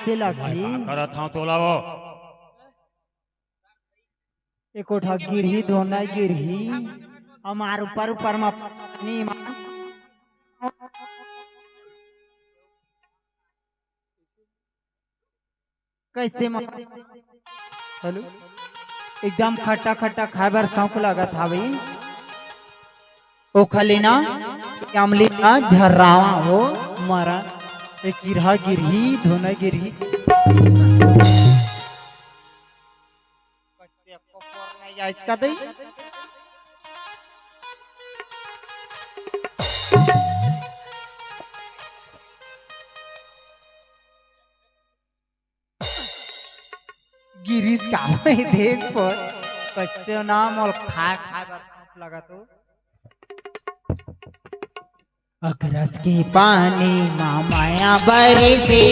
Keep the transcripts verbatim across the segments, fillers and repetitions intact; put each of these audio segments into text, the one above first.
से मैं लगही। का करत हंव तोला वो? एको ठा गिरही धोना गिरही, हमार ऊपर ऊपर म पानी म। कइसे म? हेलो, एकदम खट्टा खट्टा खाए बर शौक लगत हावे। ओखर ले ना, अमली ना झर्रावा हो, मरा। ए गिरहा गिरही, धोना गिरही। कइसे कोकोर नहीं आइस का दई? गिरीस का होय देख पर, कइसे ना मोल खाए, खाए बर शौक लगत हो। अकरस के पानी मा माया बरसे,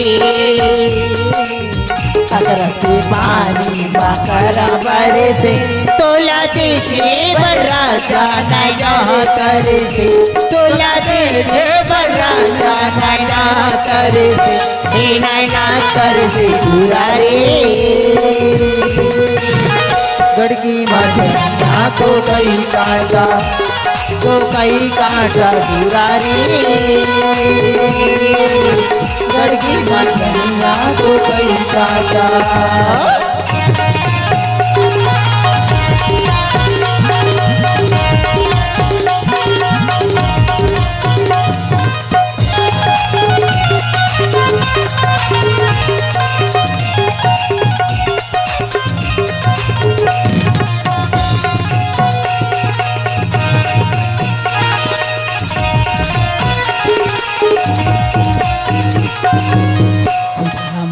अकरस के पानी मा करा बरसे, तोला देखे बर राजा नैना तरसे, तोला देखे बर राजा नैना तरसे, हे नैना तरसे पूरा रे। गड़की मछलिया को कई काटा, को कई काटा पूरा रे। गड़की मछलिया को कई काटा।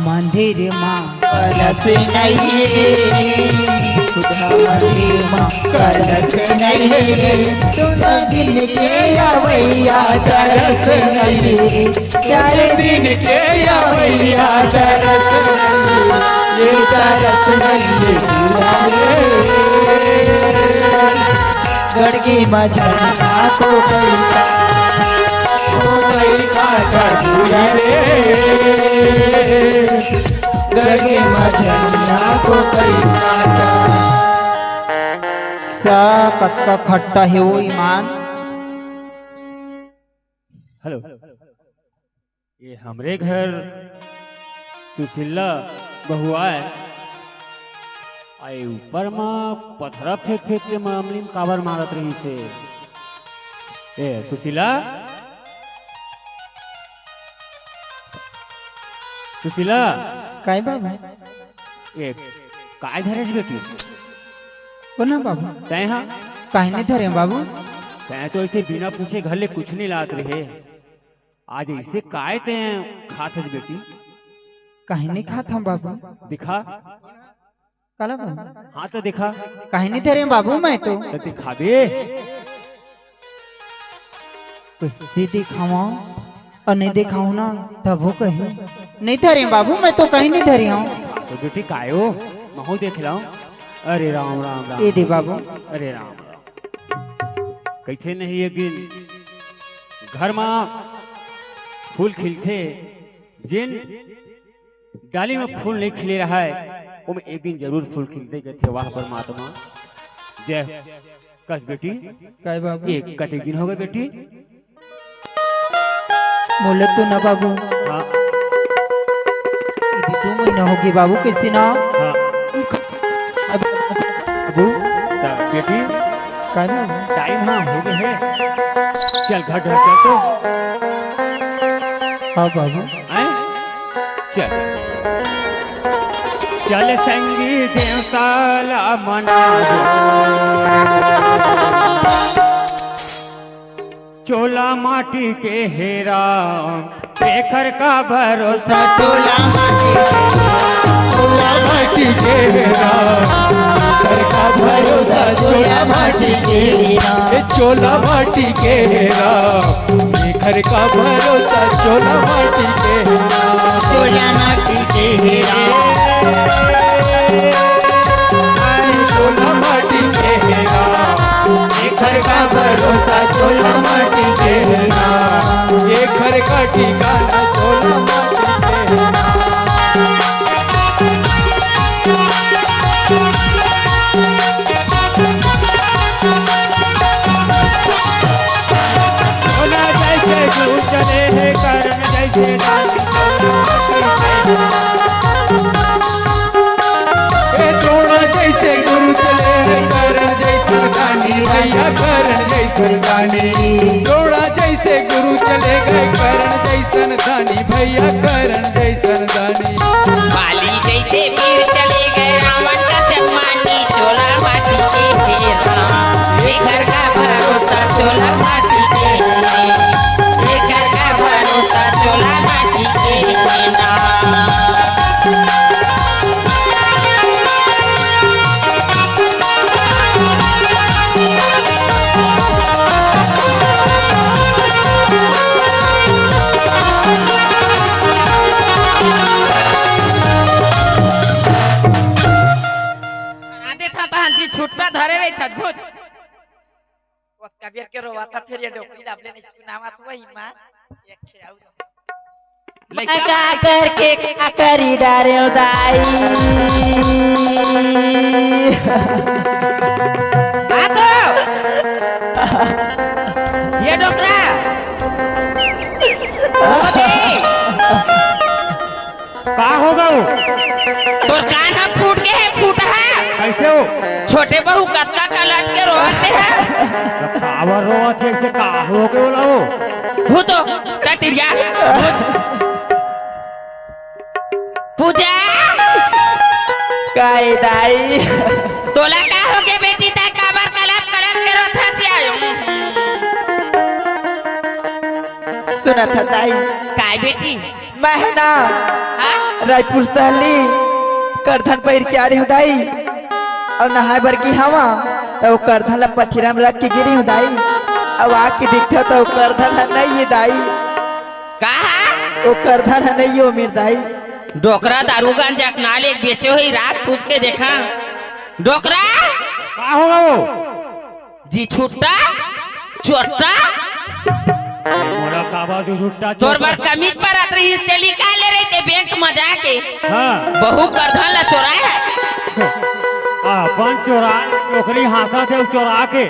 मंदिर मा कलश नहीं, खुदा मंदिर मा कलश नहीं, दोनों दिन के अवैया तरस नहीं, चार दिन के अवैया तरस नहीं, ये तरस नहीं पूरा रे। गड़की मछलिया को कई का, को कई काटा पूरा रे। गड़की मछलिया को कई काटा। सा कतका खट्टा हे वो ईमान। हेलो। ये हमरे घर सुशीला बहू आय, आए ऊपर मा पथरा फेंक फेंक के मामली में काबर मारत रहिसे। ए सुशीला, सुशीला। काय बाबू? ए काय धरेस बेटी? कोना बाबू? तैं हा? काहे नहीं धरे बाबू? तैं तो ऐसे बिना पूछे घर ले कुछ नहीं लात रहे। आज ऐसे काय तैं खात हस बेटी? काहे नहीं खात हूँ बाबू। दिखा। काला बाबू? हाँ तो दिखा। काहे नहीं धरे बाबू मैं तो। तो दिखा बे। कुछ दिखावा और नहीं दिखाऊ ना तब वो कही। नहीं धरे बाबू मैं तो कहीं नहीं धरे हूँ। तो बेटी कायो महू देख लाऊं। अरे राम राम राम। ये दे बाबू। अरे राम राम। कइसे नहीं एक दिन घर मा फूल खिलथे, जेन डाली में फूल नहीं खिले रहय, ओमे एक दिन जरूर फूल खिलथे, कथे वाह परमात्मा। जय कस बेटी। काय बाबू? ये कतेक दिन हो गए बेटी? बोले तो ना बाबू। हाँ। इधर दो महीना हो गए बाबू, कैसे ना? हाँ। अब बाबू। ता बेटी। काय बाबू? टाइम हाँ हो गए है। चल घर ढर चल तो। हाँ बाबू। हैं? चल। चल संगी देवता ला मना। चोला माटी के हेरा, एकर का भरोसा। चोला माटी के, चोला माटी के हेरा, एकर का भरोसा। चोला माटी के हेरा, ए चोला माटी के हेरा, एकर का भरोसा। चोला माटी के हेरा, चोला माटी के हेरा। चोला माटी के हेरा, एकर का भरोसा। चोला माटी के हेरा, एकर का ठिकाना। चोला माटी के हेरा। दानी। जोड़ा जैसे गुरु चले गए, करण जैसन दानी भैया, करण जैसन दानी। बाली जैसे वीर चले गए, रावण का सम्मानी, चोला माटी के हे राम। एकर का भरोसा, चोला माटी के हे। एकर का भरोसा, चोला माटी के हे राम। आ देथा तहन जी छुट्टा धरे रहिथा, घुट। ओतका बेर के रोवाथा, फेर ये डोकरी ला अब ले नइ सुनावत हों, ईमान। एक ठे अउ। लइका मैं का करके का करी डारेंव दाई। आ तो। ये डोकरा। का होगे? तोर कान ह फूट गे हे, फूटहा। कइसे हो? छोटे बहू कतका कलट के रोवत हे। काबर रोवत हे, अइसे का होगे ओला हो? भूत हो, कटिरिया। पूजा। काय दाई? तोला का होगे बेटी, तैं काबर कलट कलट के रोथस? सुनथस दाई? काय बेटी? मैं ह ना, हाँ? रायपुर से हल्ली करधन पहिर के आ रहे हों दाई, अउ नहाय बर गे हवंव, त ओ करधन ला पथरा म रख के गे रहे हों दाई, अउ आके देखथंव त ओ करधन ह नइ हे दाई। का? ओ करधन ह नइ हे ओ मेर दाई। डोकरा दारू गांजा के ना ले बेचे होही, रात पूछ के देखा। डोकरा? का होगे वो? जी छुट्टा, चोट्टा। मोला काबर जी छुट्टा, तोर चोट्टा? बर कमीच परत रहिस, तें निकाल ले रहिते बैंक म जाके। हाँ। बहू करधन ला चोराय हे। अपन चोराय, डोकरी हाँसत हे, चोरा के।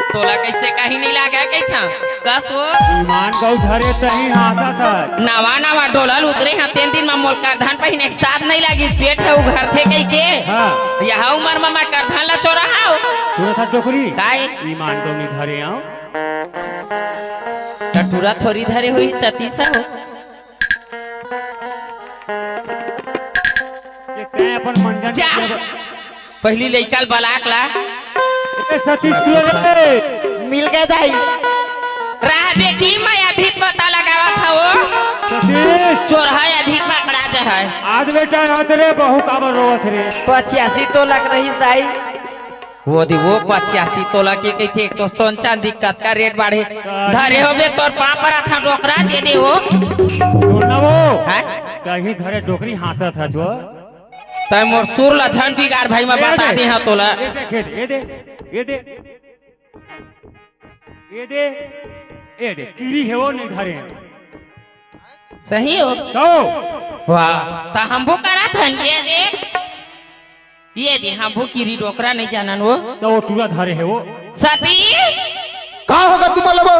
तोला कइसे कहीं नइ लागे कहिथंव? कस वो। ईमान गऊ धरे तहीं हाँसत हे। नवा नवा डोलल उतरे हंव, तेन दिन म मोला करधन पहिने के साध नइ लागिस, पेट ह उघरथे कहिके। हाँ। यह उमर म मैं करधन ला चोराहूं। सुनथस डोकरी? काय? ईमान तो नइ धरे हंव। टटूरा थोरी धरे होही सतीश हो। ये तैं अपन मंजन जा। पहिली लइका ल बलाक ला। ए सतीश, तू रे। मिल गे दाई। रहा बेटी, मैं अभी पता लगावत हंव। सतीश। चोरहा अभी पकड़ा जाही। आज बेटा, आज रे बहू काबर रोवत रे? पचासी तोला के रहिस दाई। वो दे, वो पचासी तोला के कहिथे, एक तो सोन चांदी कतका रेट बाढ़े। धरे होबे तोर पाँव परत हंव, डोकरा दे दे वो। सुन ना वो। हैं? कहीं धरे डोकरी हाँसत हस वो। तैं मोर सुर ला झन बिगाड़ भाई, मैं ए बता दे। दे हंव तोला। ए दे, ए दे, ए दे। ए दे, ए दे, किरी हे वो नइ धरे हंव। सही हो? तो? वाह, त हमहू करत हन, ये दे। ये दे, हमहू किरी डोकरा नइ जानन वो। त वो टूरा धरे हे वो। सती! का होगे तुमन ला वो?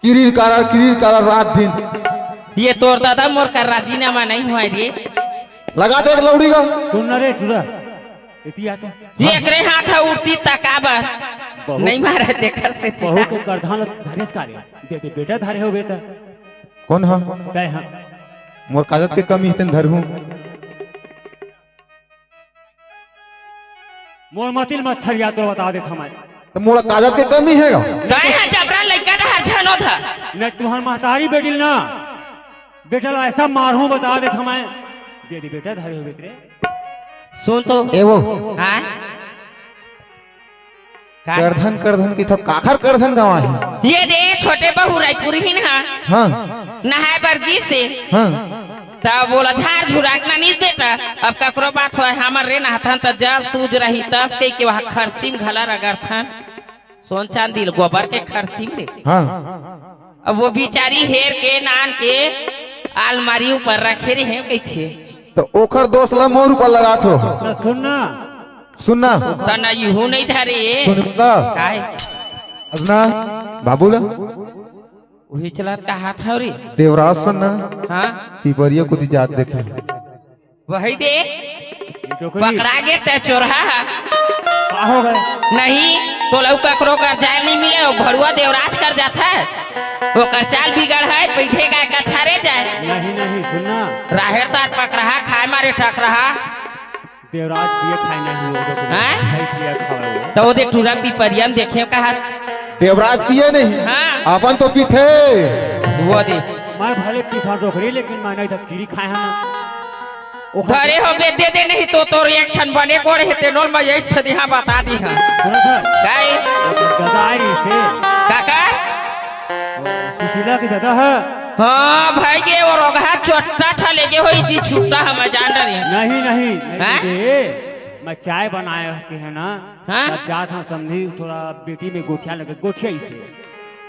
किरी कारा, किरी कारा रात दिन। ये तोर दादा मोर कर राजीनामा नइ होय रे। लगा दे एक लौड़ी का। सुन ना रे टूरा, एती आ तो। ये एकरे हाथ ह उड़ती तकाबर। बहू नइ मारे तेकर से बहू के करधन धरेस का रे? दे दे बेटा, धरे होबे त। कोन ह? तैं ह। मोर काजत के कमी हे तेन धरहूं। मोर मतिल मच्छर या तो बता देथंव मैं। त मोला काजत के कमी हे गा? तैं ह जबरा लइका डहर झन ओथा। नहीं तुहर महतारी बेटी ल ना, बेटा ला अइसा मारहूं बता देथंव मैं। दे दे बेटा, धरे होबे त रे। सुन तो। ए वो। हाँ? का? करधन, करधन कहिथस, काखर करधन गंवाही? ये दे, छोटे बहू रायपुर ही ना। हाँ। नहाय बर गिस हे। हाँ। त बोला झार झुराक ना नीस बेटा, अब ककरो बात होय, हमर रे नहाथन त जस सूझ रही तस कहिके वहाँ खरसी म घला रगड़थन। सोन चांदी ल गोबर के खरसी म रे। हाँ। अब वो बिचारी हेर के नान के आलमारी ऊपर रखे रहे कहिथे। त ओखर दोष ल मोर ऊपर लगाथो। त सुन ना। सुन ना। त ना इहू नइ धरे। सुन ना। काय? अब ना, बाबू ला। उही चलत का हाथ हव रे। देवराज सुन ना। हाँ। पिपरिया कोती जात देखे। वही दे। ये डोकरी। पकड़ा गे तैं चोरहा। का होगे? नहीं, तोला ककरो कर जाय नइ मिले। वो देवराज कर जात है, ओकर चाल बिगड़ है, पीधे गाय का छारे जाए। नहीं, नहीं, सुनना। राहेर तार पकरहा, खाए मारे ठकरहा। देवराज पिए खाए नहीं हो, देखो। हैं? नहीं पिए खाए हो। तो वो दे टूरा पिपरिया में देखे कहा। देवराज पिए नहीं। हाँ। अपन तो पीथे। वो दे। मैं भले पीथा डोकरी, लेकिन मैं नहीं तो कीरी खाए हम। ओकर धरे हो बे, दे दे, नहीं तो तोर एक ठन बने गोड़ हे, तेनोल मैं एक ठन यहाँ बता दी हाँ। सुनत है? काई? गदाई से। काका? सुशीला के दादा है। हाँ भाई, ये वो रोगहा चोट्टा छा ले गे होई जी, छुट्टा हम जान रहे हैं। नहीं, नहीं, नहीं हैं? दे, मैं चाय बनाए के है ना, हाँ? तब जात हाँ समधी, थोड़ा बेटी में गोठिया लगे, गोठिया इसे।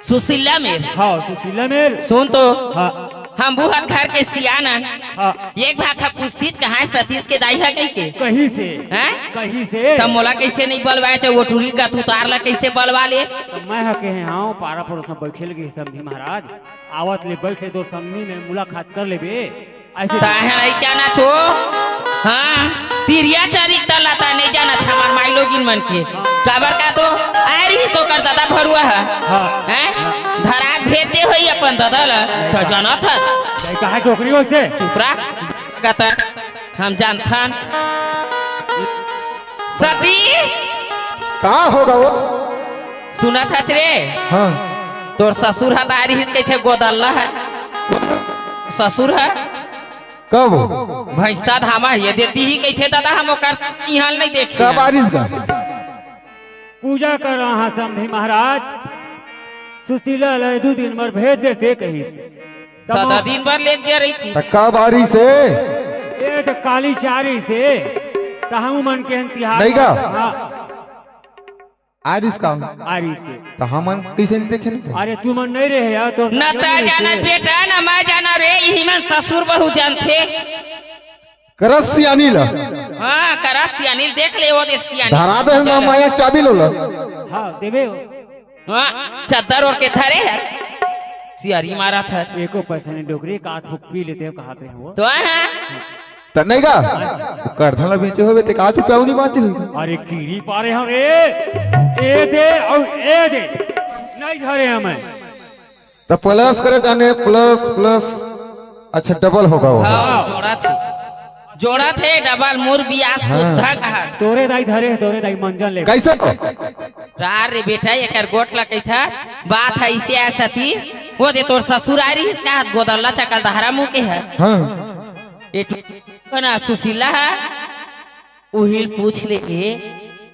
सुशीला मेर। हाँ, सुशीला मेर। सुन तो। हाँ। हम बुहत घर के सियान हन। हाँ। एक भाग हा पूछतीच कहाँ है सतीश के दाई हा कही के। कहीं से। हैं? कहीं से। तब मोला कैसे नहीं बलवाए, चाहे वो टूरी का तू तार ला कैसे बलवा ले? तो मैं हा कहे हाँ, पारा पड़ोस में बैठे लगे समधी महाराज। आवत ले बैठे तो समधी में मुलाकात कर लेबे। ऐसे ताहे नहीं जाना छो। हाँ, तिरिया चरित लता नहीं जाना छमार माई लोगिन मन के। काबर का तो आए रही तो कर दादा भरुआ है। हाँ। हैं? धराक भेज दे होई अपन दादा ला। तो जाना था। नहीं कहा डोकरी हो से। चुप रह। कतर हम जानथन। सती। का होगा वो? सुनत हच रे? हाँ। तोर ससुर ह त आ रिहिस कहिथे गोदल्ला ह। ससुर ह? कब? भैंसा धामा ये देती ही कहिथे दादा, हम ओकर इहाँ नहीं देखे कब हन। आ रिहिस गा? पूजा कर रहा समधी महाराज, सुशीला ल दू दिन बर भेज देते कहिस। तब सदा दिन बर लेके जा रही थी। त कब आ रिहिस? ए त काली चारी से, त हम मन के तिहार नहीं गा? हाँ। आ रिहिस का? आ रिहिस। त हमन कइसे नहीं देखे नहीं? अरे तुमन नहीं रहे यार, तो न ता जाना बेटा, न मैं जाना रे, इही मन ससुर बहू जानथे। करस सियानी ला। हाँ, करस सियानी, देख ले वो दे सियानी। धरा दे ना माया चाबी लोला। हाँ, देबे हो। हाँ, चद्दर ओढ़ के धरे है। सियारी मारा था। एको पैसा नहीं डोकरी, का थूक पी लेते हो, कहाते हैं वो। तो हाँ। त नहीं गा? करधन ला बेचे होबे, ते का तू प्याऊ नहीं बांचे होबे? अरे कीरी पारे हम रे। ए दे और ए दे। नहीं धरे हमें। त प्लस करे जाने, प्लस, प्लस। अच्छा, डबल होगा वो। हाँ, जोड़ा थे। जोड़ा थे, डबल मोर बियाह हाँ। सुद्धा कहा। तोरे दाई धरे, तोरे दाई मंजन ले। कैसे तो? रार रे बेटा, एकर गोठ ला कहिथा, बात है इसे है सतीश, वो दे तोर ससुर आ रिहिस का, गोदल्ला चकल दहरा मुँह के है। हाँ। ए टुकना सुशीला है, उहिल पूछ ले ए,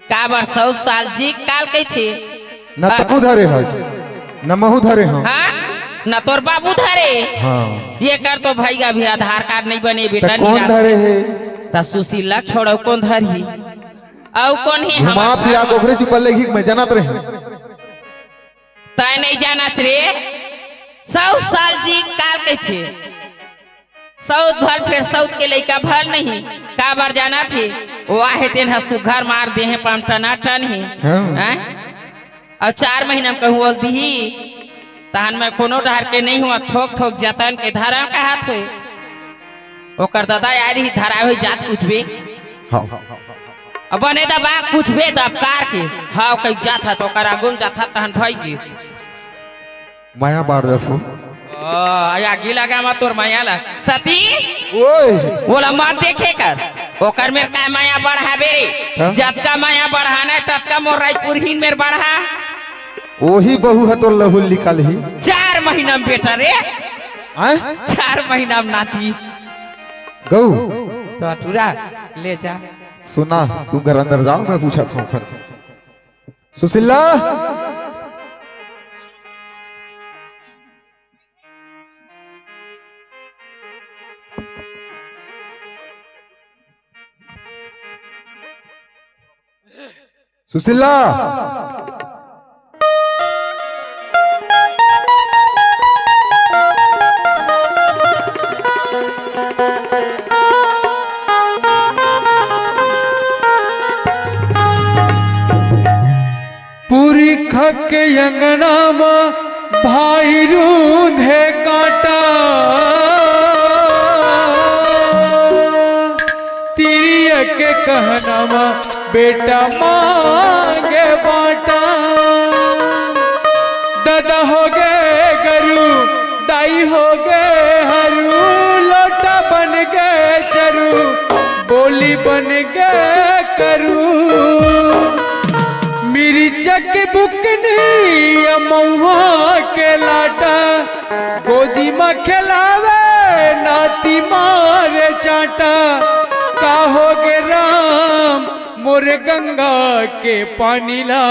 काबर सौ साल जी काल कहिथे? न तबू धरे हस, न महू धरे हूँ। हाँ? न तोर बाबू धरे? हाँ। ये कर तो भाई अभी आधार कार्ड नहीं बने बेटा, त कौन नहीं धरे है? त सुशीला छोड़ो कौन धरही? अउ कौन ही घुमा हमर फिरा घर? गोखरे चुपल ले घीक मैं जानत रहे। तय नहीं जानत रे, सौ साल जी काल कहिथे। सौत भर फेर सौत के लइका भर नहीं, काबर जानत हे? वो आहे तेन ह सुघर मार दे हे पमटना टन ही। हाँ। हैं? अउ चार महीना में कहूँ बोल दिही, तहन मैं कोनो डहर के नहीं हुआ, थोक थोक जतन के धरम कहत होए। ओकर दादा यार ही धरा हुई जात पूछबे। हाँ। अब बने दबा पूछबे दबकार के। हाँ, कहीं जात ह तो ओकर आगू में जात ह तहन भई के। माया बार दसो। ओ, आगी लगा मा तोर माया ला। सती, ओए। ओला मत देखे कर। ओकर मेर का माया बढ़ाबे रे? हाँ? जतका माया बढ़ाना है, ततका मोर रायपुर ही मेर बढ़ा। ओही बहू ह तोर लहू निकालही। चार महीना में बेटा रे। आय? चार महीना में नाती। गऊ। तो टूरा ले जा। सुना, तू घर अंदर जाओ, मैं पूछत हूँ फिर। सुशीला। सुशीला। पुरखा के अंगना म भाई रूंधे कांटा, तिरिया के कहना म बेटा मांगे बांटा। बन गे करू। मिर्चा के बुकनी या महुआ के लाटा, गोदी म खेलावे नाती मारे चांटा। का हो गे राम मोरे गंगा के पानी ला,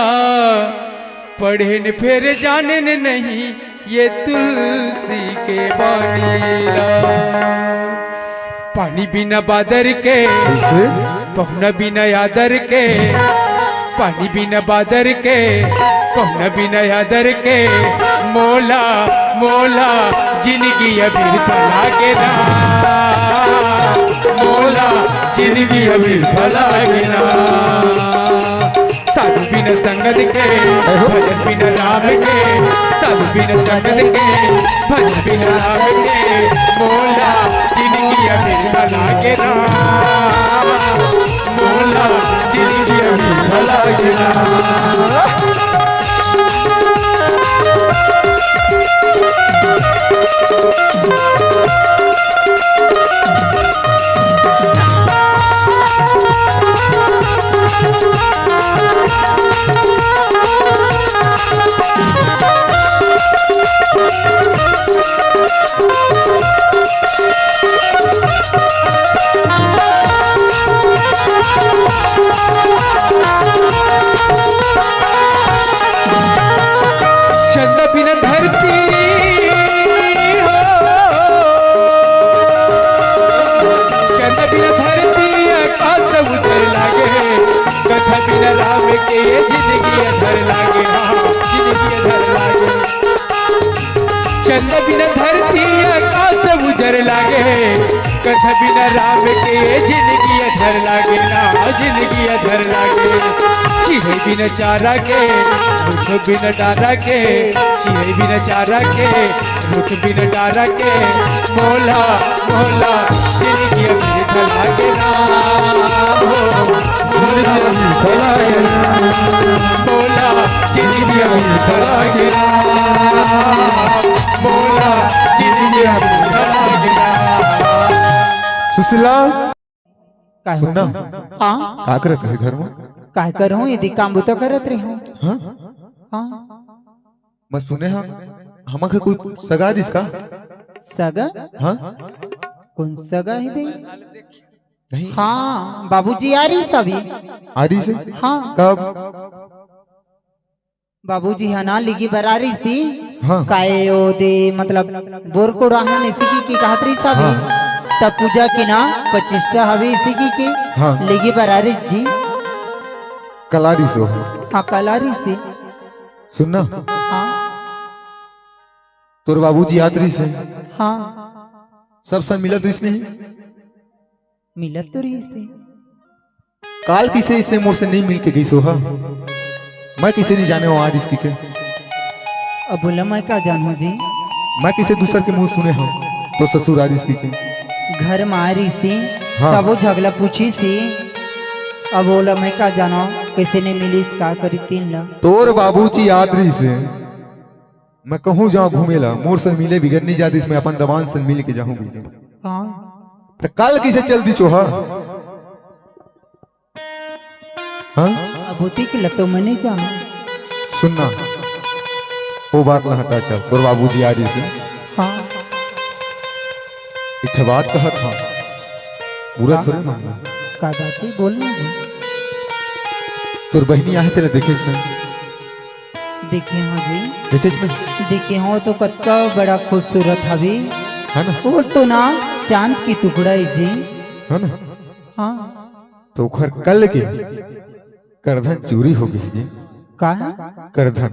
पढ़ेन फेर जानेन नहीं ये तुलसी के बानी ला। पानी बिना बादर के, कैसे? पहुना बिना आदर के, पानी बिना बादर के, पहुना बिना आदर के, मोला, मोला जिंदगी अबीर भला के ना, मोला जिंदगी अबीर भला के ना। साधु बिन संगत के, अहो। भजन बिन राम के, साधु बिन संगत के, भजन बिन राम के, मोला जिंदगी अबीर भला के ना, मोला जिंदगी अबीर भला के ना। चंदा बिना धरती हो, चंदा बिना धरती आकाश उजर लागे, कथा बिना राम के ये जिंदगी अधर लागे, हाँ, जिंदगी अधर लागे। चंदा बिना धरती आकाश उजर लागे, कथा बिना राम के ये जिंदगी अधर लागे ना, जिंदगी अधर लागे। चिड़ै बिना चारा के, रुख बिना डारा के, चिड़ै बिना चारा के, रुख बिना डारा के, मोला, मोला जिंदगी अबीर भला के ना, हो, मोला जिंदगी अबीर भला के ना। मोला जिंदगी अबीर भला के ना, मोला जिंदगी अबीर भला के ना। सुशीला, काय सुन ना। होता? हाँ? का करत रहे घर में? काय करूँ, यदि काम बुता करत रही हूँ। हाँ? हाँ। मैं सुने हाँ, हमर घर कोई सगा रिस का? सगा? हाँ? कौन सगा है दे? नहीं। हाँ, बाबूजी आ रही सभी। आ रही से? हाँ। कब? बाबूजी ह ना लिगी बरारी सी। हाँ। काय ओ दे, मतलब, बोर कोड़ा है इसी की, की कहत रही सब। हाँ। तब पूजा की ना पच्चीसटा हवे इसी की, की हाँ। लिगी बरारी जी। कलारी सो। हाँ, कलारी सी। सुन ना। हाँ। तोर बाबूजी आत रही से। हाँ। सब सन मिलत रही नहीं। मिलत तो रहिस हे। काल किसे इसे मोर से नहीं मिल के गई सोहा? मैं किसे नहीं जाने हो आ रिस की के? अब बोला मैं का जानूं जी? मैं किसे दूसर के मुंह सुने हूँ तो ससुर आ रिस की के? घर में आ रही सी, हाँ। सबो झगला पूछी सी। अब बोला मैं का जानो, किसे नहीं मिलिस का करी तीन ला। तोर बाबूजी आत रही से। मैं कहूँ जाऊँ घूमे ला, मोर से मिले बिगर नहीं जातिस, मैं अपन दमान से मिल के जाहूँ भी। हाँ। त काल किसे चल दी चोहा? हाँ? अब होती कि लतो मैं नहीं जाना। सुनना, वो बात ला हटा चल, तोर बाबूजी आ रही से। हाँ। एक ठे बात कहा था, बुरा हाँ। थोड़े मानना। का बात है? बोलना जी। तोर बहनी आहे तेला देखे इसमें। देखे हो जी। देखे इसमें। देखे हो तो कतका बड़ा खूबसूरत हवे। है ना? और तो ना चांद की टुकड़ा है जी। है ना? हाँ। तो ओखर कल के करधन चोरी हो गई जी। का है? करधन।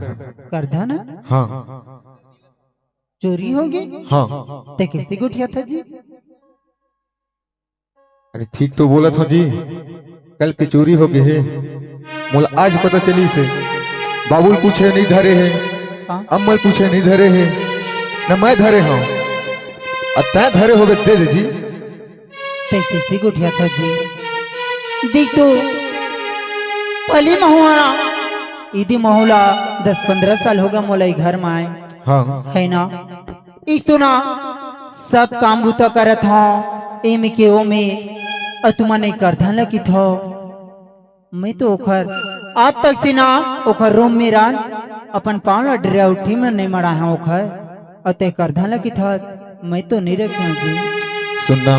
करधन? हाँ। चोरी हो गई? हाँ। ते किसी गोठिया था जी? अरे ठीक तो बोलत हो जी, कल के चोरी हो गए हे। मोला आज पता चली से, बाबुल कुछ हे नहीं धरे हे, हाँ। अम्मल कुछ हे नहीं धरे हे, न मैं धरे हूँ। अब तै धरे होबे दे दे जी। ते किसी गोठिया था जी? देख तो, पहली महुआ, इदी महुला दस पंद्रह साल हो गया मोला ई घर में आए। हाँ। है ना? एक तो ना, सब काम बुता करत हूँ, एमे के ओमे, अउ तुमन ए करधन ल किथव, मैं तो ओखर आज तक से ना ओखर रूम में रहन, अपन पाँव ल डरिया उठी में नहीं मड़ा हूँ ओखर, अउ ते करधन ल किथस, मैं तो नहीं रखे हूँ जी। सुनना,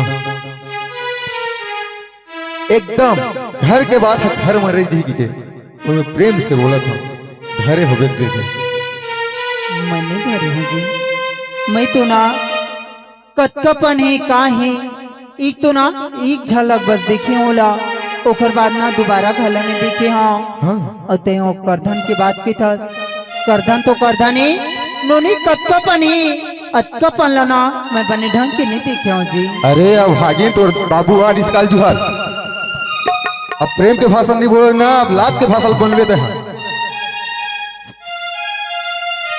एकदम घर के बात ह घर में रही जी के, ओमे प्रेम से बोलत हूँ, धरे होबे दे दे। मैं नहीं धरे हूँ जी, मैं तो ना कतका पन हे, का हे, एक तो ना, एक झलक बस देखे हूँ ओला, ओकर बाद ना दोबारा घला नहीं देखे हूँ। हाँ। अउ ते ओ करधन के बात किथस, करधन तो करधन हे, नोनी कतका पन हे, अतका पन ला ना, मैं बने ढंग के नहीं देखे हूँ जी। अरे अभागिन, तोर बाबू आ रिहिस काल जुहार। अब प्रेम के भाषा नहीं बोले ना, अब लात के भाषा बोलबे ते हाँ।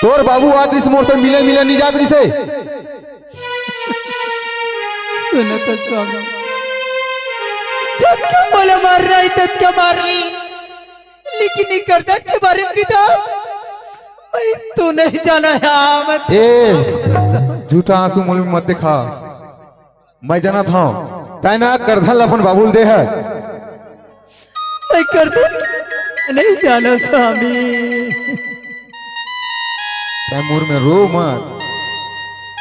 तोर बाबू आ रिहिस मोर से मिले, मिले नहीं जात रिहिसे। सुनत स्वामी, जतका मोला मारना हे, ततका मार ली, लेकिन ए करधन के बारे में किथस, मैं तो नहीं जाना हूँ, मैं ए, झूठा आंसू मुँह में मत देखा। मैं जानत हूँ, तैं ना करधन ल अपन बाबू ल दे हस। मैं करधन नहीं जाना स्वामी। तैं मोर में रो मत।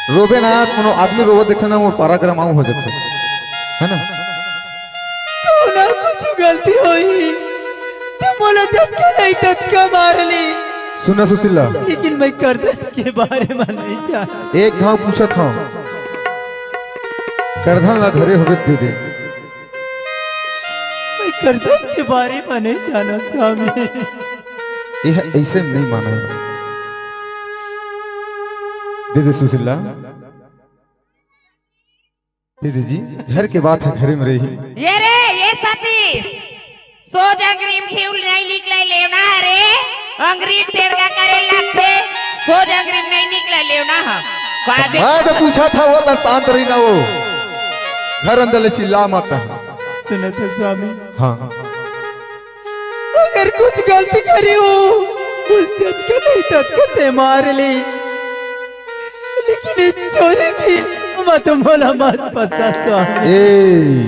रोबे ना, कोनो आदमी रोवत देखथे ना, मोर पराक्रम आऊ हो जाथे, है ना? कोनो कुछ गलती होही, त मोला जतका नहीं ततका मार ली। सुन ना सुशीला। लेकिन मैं करधन के बारे में नहीं जान। एक घाव पूछत हूँ, करधन ला धरे होबे दे दे। मैं करधन के बारे में नहीं जाना स्वामी। यह ऐसे नहीं माना है। दे दे सुशीला। दे दे जी, घर के बात ह घरे में रही। ये रे, ये सतीश, सोझ अंगरी म घीव नहीं निकले लेवना ह रे, अंगरी म तेड़गा करे लगथे, सोझ अंगरी म नहीं निकले लेवना ह। का दे? मैं तो पूछा था, वो तो शांत रही ना वो। घर अंदर ले चिल्ला मत। सुनत ह स्वामी। हाँ। अगर कुछ गलती करे हूँ, बोल जतका नहीं ततका ते मार ले। लेकिन ये चोरी भी मत मोला मत फंसा स्वामी। ए,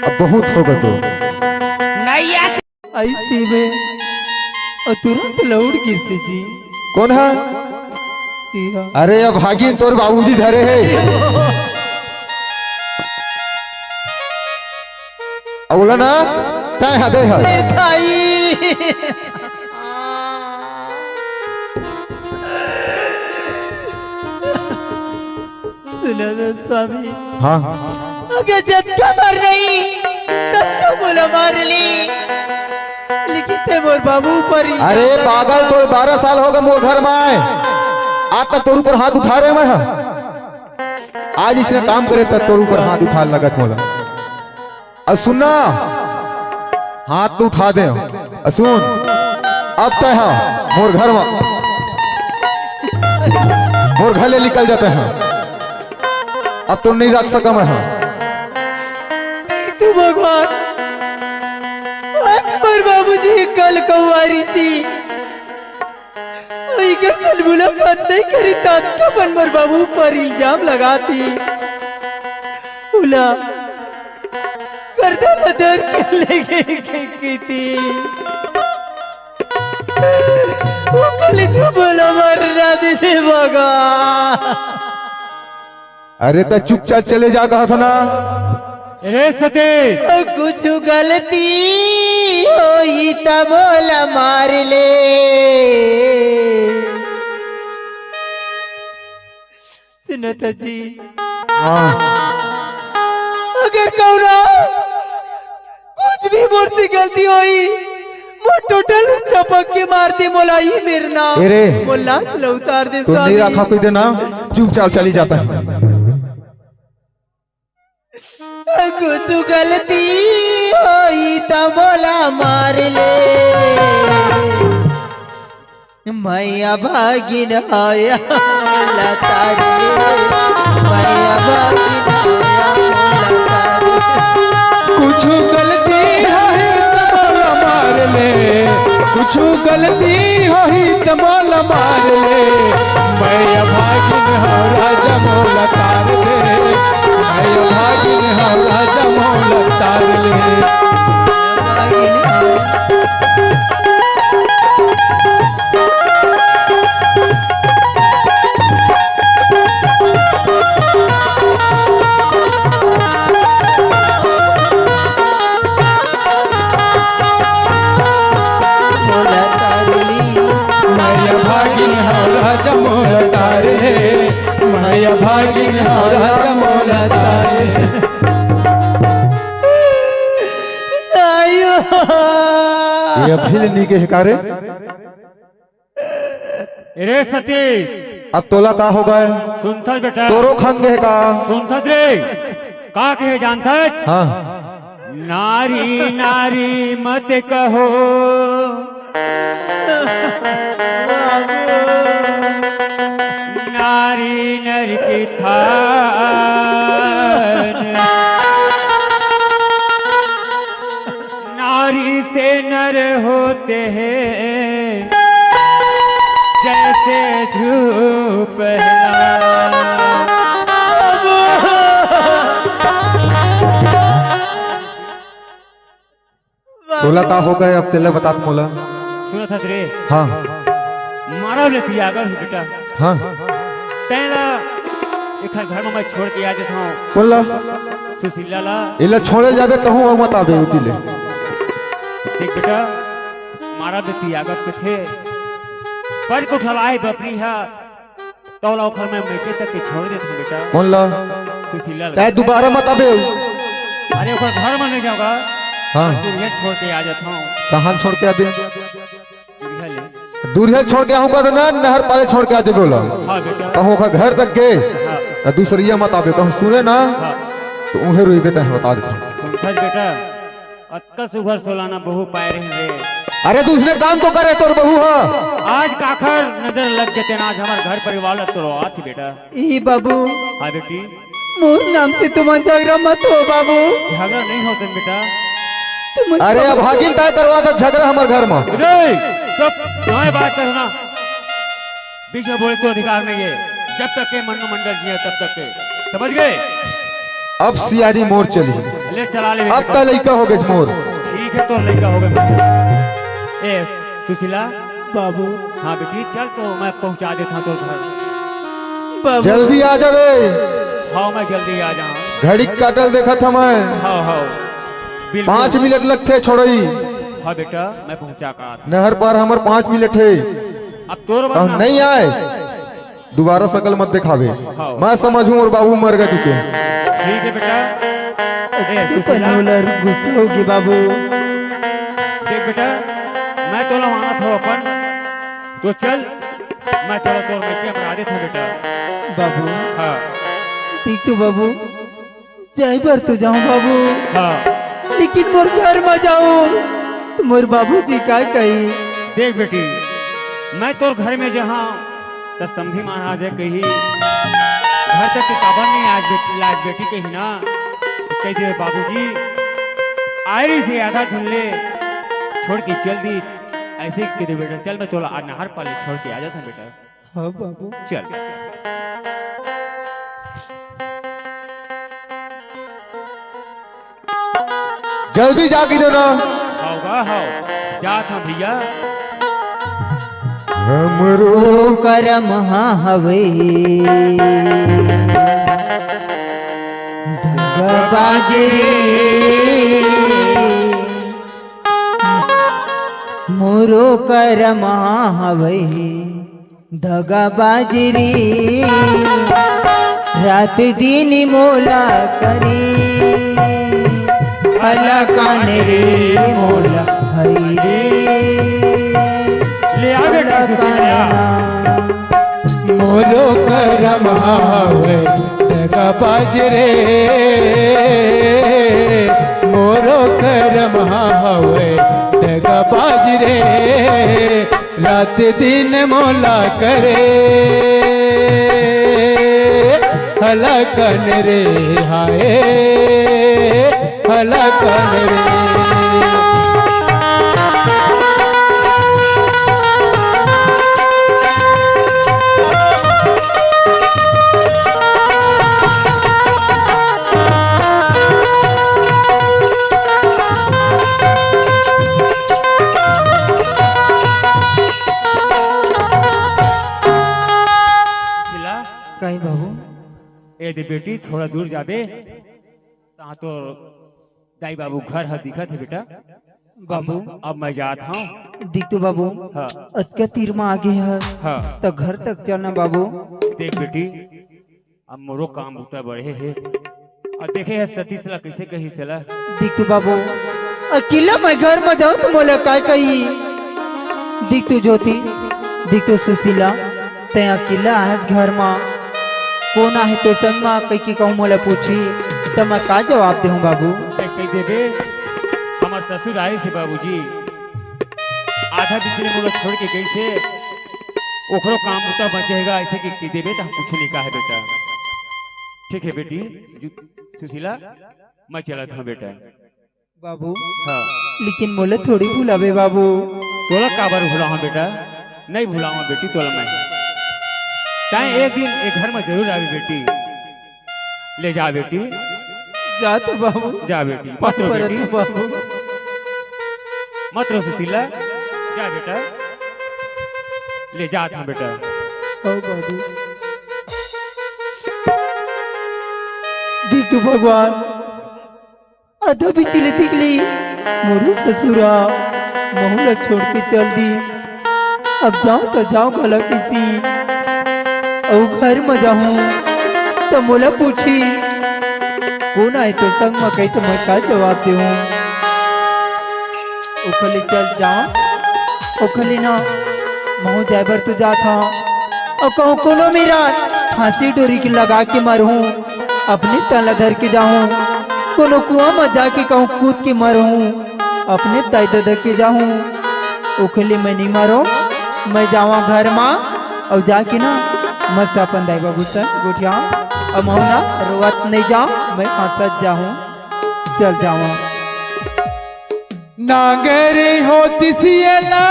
अब बहुत होगा तो। नहीं आज ऐसे में और तुरंत लौट गिस जी। कौन है? जी हाँ। अरे अभागिन, तोर बाबूजी धरे हे। अउ ओला ना, तैं हा दे हा। ए भाई। सुनो ना स्वामी। हाँ। अगर जतका मार नहीं, ततका मोला मार ले। लेकिन ते मोर बाबू पर ही अरे पागल, तो बारह साल होगे मोर घर में आए, आज तक तोर ऊपर हाथ उठा रहे मैं हा। आज इसने काम करे त तोर ऊपर हाथ उठा लगत मोला। अउ सुन ना, हाथ तो उठा दे। अउ सुन, अब तैं हा मोर घर में, मोर घर ले निकल जाते हैं। अब तो नहीं रख सका मैं हा। तू भगवान, आज मोर बाबूजी कल कौआ रहिसे। अउ इकर सन मुलाकात नहीं करी त तो अपन मोर बाबू पर इल्जाम लगाती। उला करदा ल धर के लेगे के किती। वो कली तो बोला मार ना दे दे मगा। अरे त चुपचाप चले जा कहत ना। रे सतीश। कुछ गलती होई त मोला मार ले। सुनो तो जी। हाँ। अगर कौनो कुछ भी मोर से गलती होई, मोर टोटल चपक के मार दे, मोला ही मेरना। ए रे, मोर लाश ल उतार दे, तू नहीं स्वामी। रखा कोई देना, चुपचाप चली जाता है। कुछ गलती होई त मोला मार ले। मैया भागिन हया लतारी, मैया भागिन हया लतारी। कुछ गलती होई त मोला मार ले, कुछ गलती होई त मोला मार ले। मैया भागिन हया राजा मोला तार दे, मैया भागिन हया मोला तार ले। मैं भागिन हौं राजा मोला तार ले। मैं भागिन हौं राजा मोला तार ले। आयो। ये अभी ले नी गे हे का रे? रे सतीश। अब तोला का हो गे? सुनथस बेटा। तोरो खंग हे का? सुनथस रे। का कहे जानथस? हाँ। नारी नारी मत कहो। नारी नर की थान। नारी से नर होते हैं जैसे ध्रुव पहलवान। तोला का हो गे, अब तेला बतात मोला। सुनथस रे। हाँ। मारा ले तियागर हो बेटा। हाँ। तेला एखर घर में मैं छोड़ के आ जात हौं। बोला। सुशीला ला। एला छोड़े जाबे कहूँ अउ मत आबे उती ले। देख बेटा, मारा ले तियागर कथे। पर कुठलाए बपरी हा। तोला ओखर मैं मइके तक के छोड़ देत हौं बेटा। कौन ला? सुशीला ला। तै दुबारा मत आबे। अरे ओखर घर में नहीं जाऊंगा। हाँ। तू ये छोड़ के आ जात हौं। कहाँ छोड़ के आबे? दुरिहा ले। दुरिहा छोड़ के आहूँ का तो ना, नहर पाले छोड़ के आ जाबे ओला। हाँ बेटा। कहूँ ओखर घर तक गे। हाँ। तो दूसरिया मत आबे, कहूँ सुने ना। हाँ। तो उहे रोइबे तै बता देत हौं। सुनथस बेटा। अतका सुघर सोलाना बहू पाए रहे रे। अरे, तू उसने काम तो करे, तोर बहू ह। आज काखर नजर लग गे तेन, आज हमर घर परिवार ल तोड़वात हे बेटा। ई बाबू। हाँ बेटी। मोर नाम से तुमन झगड़ा मत हो बाबू। झगड़ा नहीं होते बेटा। तुमन अरे, अभागिन तै करवात हस झगड़ा हमर घर म। रे, चुप, तुम्हें बात करना। बीच में बोले तो अधिकार नहीं है, जब तक के मन्नू मंडल जी है तब तक के, समझ गए? अब सियारी मोर चली। ले चला ले अब बेटा। तै लइका हो गेस मोर। ठीक है, तो लइका हो गेस। ए सुशीला। बाबू। हाँ बेटी, चल तो मैं पहुँचा देत हौं तोर घर। बाबू। जल्दी आ जाबे। हाँ, मैं जल्दी आ जाऊँ। घड़ी काटल देखत हौं मैं। हाँ, हाँ। बिल्कुल। पाँच मिनट लगथे छोड़ई। हाँ बेटा, मैं पहुँचा का। नहर पार हमर पाँच मिनट हे। अब तोर अब नहीं आए, दुबारा सकल मत देखाबे। हाँ। मैं समझहूँ मोर बाबू मर गे तुके। ठीक है बेटा। ए, तू सुशीला। पनोला गुस्सा होगे बाबू। देख बेटा, मैं तोला मानत हौं अपन, तो चल, मैं तोला तोर मइके बना देत हौं बेटा। बाबू। हाँ। ठीक तो बाबू। जाए बर तो जाहूँ बाबू। हाँ। लेकिन मोर घर म जाहूँ तो मोर बाबूजी का कही? देख बेटी, मैं तोर घर में जाहूँ त समधी महाराज ह कही, "घर तक के काबर नहीं आज बेटी, लाज बेटी?" कही ना, तो कह दे, "बाबूजी, आयरी से आधा धुन ले छोड़ के चल दी।" ऐसे ही कह दे बेटा, चल मैं तोला आज नहर पाले छोड़ के आ जात हौं बेटा। हाँ बाबू। चल। जल्दी जा कहि दे ना। हव गा, हव। जात हँव भइया। हमरो करम हा हवे दगाबाज रे। मोरो करम हा हवे दगाबाज रे, रात दिन मोला करे, हलाकान रे मोला हई रे। ले आ बेटा, सुशीला। मोरो करम हवे दगाबाज रे, मोरो करम हवे दगाबाज रे। रात दिन मोला करे, हलाकान रे हाय, हलाकान रे। काहे बाबू? ए दे बेटी, थोड़ा दूर जाबे, तहाँ तो दाई बाबू घर ह दिखत हे बेटा। बाबू। अब, अब मैं जात हँव। दीतू बाबू, हाँ। अतका तीर म आगे ह, हाँ। त घर तक चलना बाबू। देख बेटी, अब मोरो काम बुता बढ़े हे। अब देखे हे सतीश ला कइसे कहिस तेला। दीतू बाबू, अकेला मैं घर म जाहूँ त मोला काय कही? दीतू ज्योति, दीतू सुशीला, तैं अकेला आहस घर म, कोन आहे तोर संग म कहिके कहूँ मोला पूछही, त मैं का जवाब देहूँ बाबू? तैं कहि देबे, हमर ससुर आइस हे बाबूजी, आधा बीच ले मोला छोड़ के गइस हे, ओखरो काम बुता बचे हे गा, अइसे कहि देबे त हम कुछू नइ कहन बेटा। ठीक हे बेटी, जु-, सुशीला, मैं चलत हँव बेटा। बाबू, हाँ। लेकिन मोला थोड़ी भुलाबे बाबू। तोला काबर भुलाहूँ बेटा? नइ भुलाहूँ बेटी तोला मैं। तैं एक दिन ए घर म जरूर आबे बेटी। ले जा बेटी। जा तो बाबू। जा बेटी, मत रो बेटी। बाबू। मत रो सुशीला। जा बेटा। ले जात हँव बेटा। ओ बाबू। दीतू भगवान। आधा बीच ले दिखली, मोरो ससुर ह महूँ ला छोड़ के चल दिस। अब जाँव त जाँव घला कइसे, अउ घर म जाहूँ त मोला पूछही, कोन आए तोर संग म कही त मैं का जवाब देहूँ? ओखर ले चल जाँव, ओखर ले ना, महूँ जाए बर तो जात हँव। अउ कहूँ कोनो मेर फाँसी डोरी के लगा के मरहूँ, अपने तन ला धर के जाहूँ, कोनो कुआँ म जाके कहूँ कूद के मरहूँ, अपने दाई ददा के जाहूँ, ओखर ले मैं नइ मरों, मैं जावँव घर म, अउ जाके ना मस्त अपन दाई बाबू संग गोठियावँव, अउ महूँ ना रोवत नइ जावँव, मैं हँसत जाहूँ, चल जावँव। नांगर होतिस एला,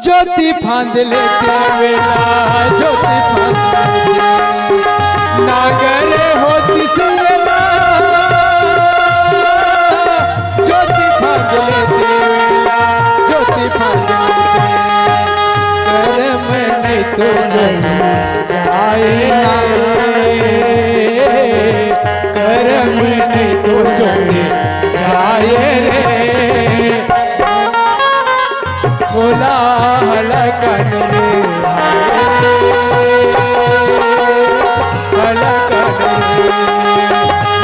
जोती फांद लेते वेला, जोती फांद लेते। नांगर होतिस एला, जोती फांद लेते वेला, जोती फांद लेते। करम नहीं तो नहीं जाए ना, करम नहीं तो जोती जाए रे। बोला हलकन रे, हलकन रे,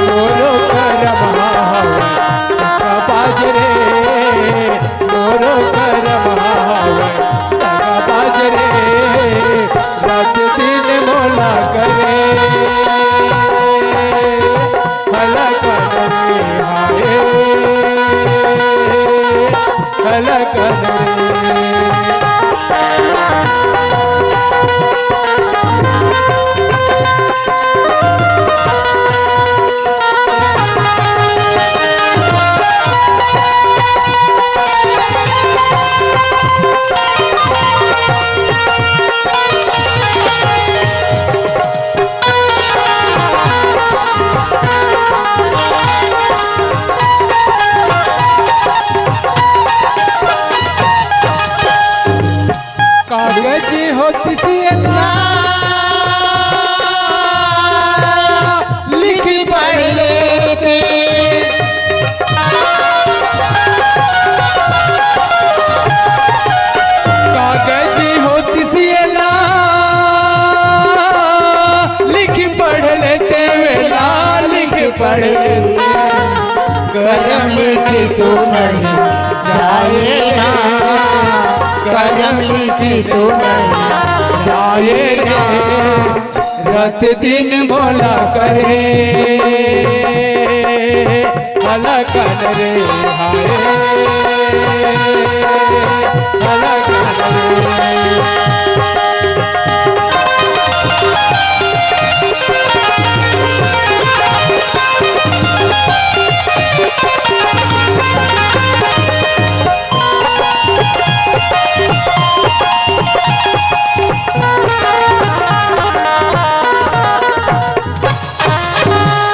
बोलो करम हावै, बाज रे, बोलो करम हावै, बाज रे, रात दिन मोला करे। हलकन रे हाय, हलकन रे। कागज होतिस एला, लिखि पढ़ि लेते। कागज होतिस एला, लिखि पढ़ि लेते वेला, लिखि पढ़ि लेते। करम लिखितो नहीं जाए ना, करम लिखितो नहीं जाए ना। रात दिन मोला करे, हलकन रे हाय, हलकन रे।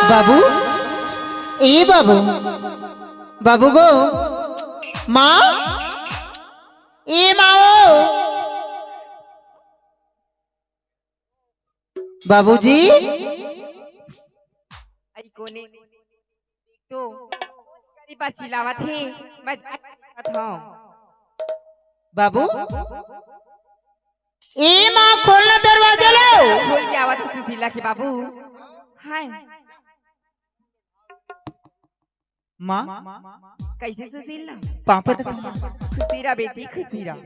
बाबू, ए बाबू, बाबू गो, माँ, ए माँ ओ। बाबूजी। आई कोने तो करीबा चिल्लावत हे, मैं जाके देखत हंव। बाबू, ए माँ, खोल ना दरवाजा ला। खोल के आवत हे सुशीला के बाबू। हाय। माँ। कइसे सुशीला? पाँव परत हंव। खुशी रह बेटी, खुशी रह।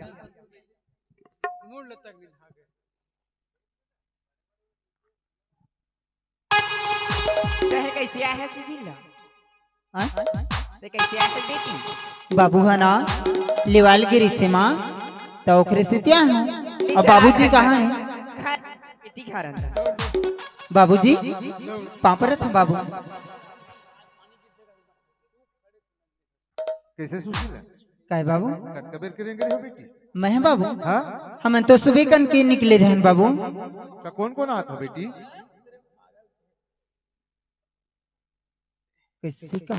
तैं कइसे आए हस सुशीला? हाँ? तैं कइसे आए हस बेटी? बाबू ह ना लेवाल गे रिहिसे माँ, त ओकरे सेती आए हंव। अब बाबूजी कहाँ हे? घर, बेटी घर अंदर। बाबूजी, पाँव परत हंव बाबू। कइसे सुशीला? काय बाबू? कतका बेर के रेंगे रहे हो बेटी? मैं बाबू? हाँ? हमन तो सुबह कन के निकले रहेन बाबू। त कोन कोन आत हो बेटी? कइसे का?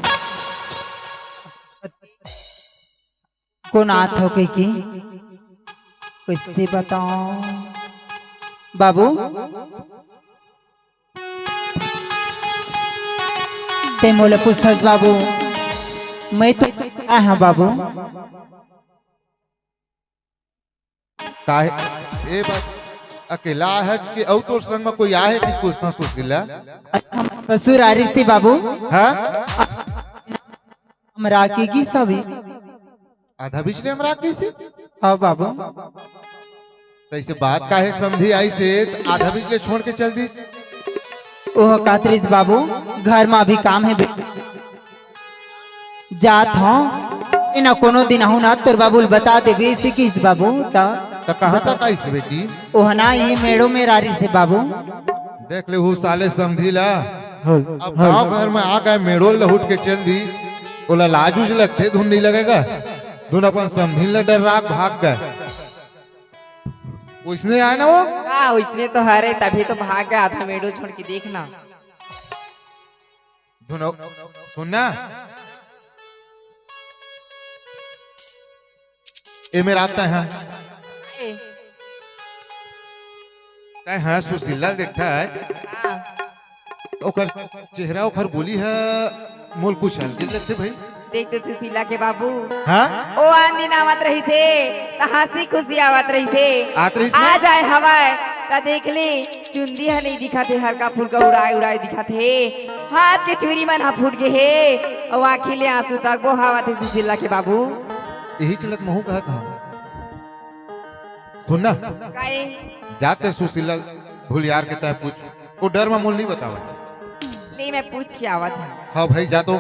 कोन आत हो कहिके? कइसे बतावंव बाबू? तैं मोला पूछथस बाबू, मैं तो आए हंव बाबू। काहे ए बात अकेला हस कि अउ तोर संग म कोई आहे कि पूछना सुशीला? ससुर आ रिहिसे बाबू। हाँ? हमरा के गिस हवे। आधा बिच ले हमरा के गिस? हाँ बाबू। त अइसे बात काहे समधी आइसे त आधा बिच ले छोड़ के चल दिस? ओह कहत रिहिस बाबू, घर म अभी काम हे बेटा। जात हंव, ए ना कोनो दिन आहूं ना तोर बाबू ल बता देबे, अइसे किहिस बाबू। त त कहाँ तक आइस बेटी? ओह ना ये मेड़ो मेर आ रिहिसे बाबू। देख ले हू साले समधी ला। अब गांव घर म आ गे, मेड़ो ल लहुट के चल दिस। ओला लाज उज लगथे, धुन नइ लगे गा। धुन अपन समधी ल डर्रा के भाग गे। ओइसने आय ना वो? हाँ, ओइसने तो हरे, तभी तो भाग गे आधा मेड़ो छोड़ के, देख ना। धुन, सुन ना। ए मेर आ तैं हा। ए। तैं हा सुशीला ल देखथस। हाँ। ओकर चेहरा, ओकर बोली ह मोला कुछ अलगे लगथे भाई। देख तो सुशीला के बाबू। हाँ? ओ आन दिन आवत रहिसे, त हंसी खुशी आवत रहिसे। आत रहिस ना? आज आए हवय, त देख ले, चुंदी ह नइ दिखत हे, हल्का फुल्का उड़ाए उड़ाए दिखत हे। हाथ के चूरी मन ह फूट गे हे, अउ आँखी ले आंसू तक बोहावत हे सुशीला के बाबू। इही चलत महूं कहत हंव। सुन ना। काए? जा तैं सुशीला भुलियार के तैं पूछ। ओ डर म मोला नइ बतावय। ले मैं पूछ के आवत हंव। हाँ भाई, जा तो।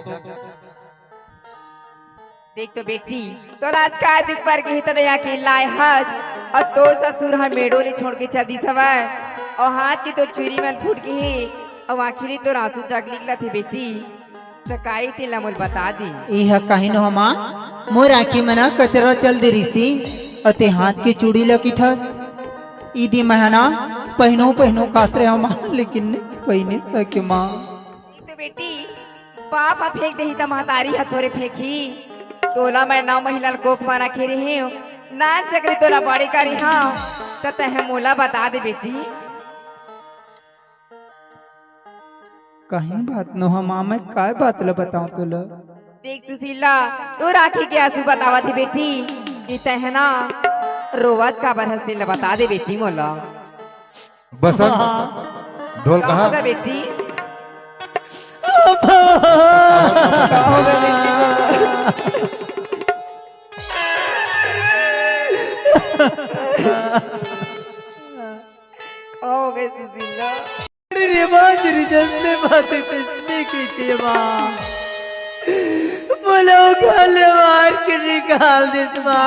देख तो बेटी, तोर आज का दुख पर गे हे, त दया के लाए हस, अउ तोर ससुर ह मेड़ो ले छोड़ के चल दिस हवय, अउ हाथ के तोर चूरी मन फूट गे हे, अउ आँखी ले तोर आंसू तक निकलत हे बेटी, त काए तेला मोला बता दे। इह कहिनो हमा, मोर आँखी म ना कचरा चल दे रिहिसे, अउ तैं हाथ के चूड़ी ल किथस, इदी महना पहिनो पहिनो कात रहे हमा, लेकिन नइ पहिने सके माँ। तो बेटी, बाप ह फेंक देही त महतारी ह थोरे फेंकही। तोला मैं नौ महीना ल कोख म रखे रेहेंव, नान चकरी तोला बड़े करे हंव, त तैं मोला बता दे बेटी। कहीं बात नोहे माँ, मैं काय बात ल बतावंव तोला? देख सुशीला, तोर आँखी के आंसू बतावत हे बेटी, कि तैं ना रोवत काबर हस तेला बता दे बेटी मोला। बसंत, ढोलकहा। का होगे बेटी? का होगे बेटी? का होगे सुशीला? अरे रे माँ, तेरी जैसे बातें तैसने की थी माँ। मोला ओ घर ले मार के निकाल दिस माँ।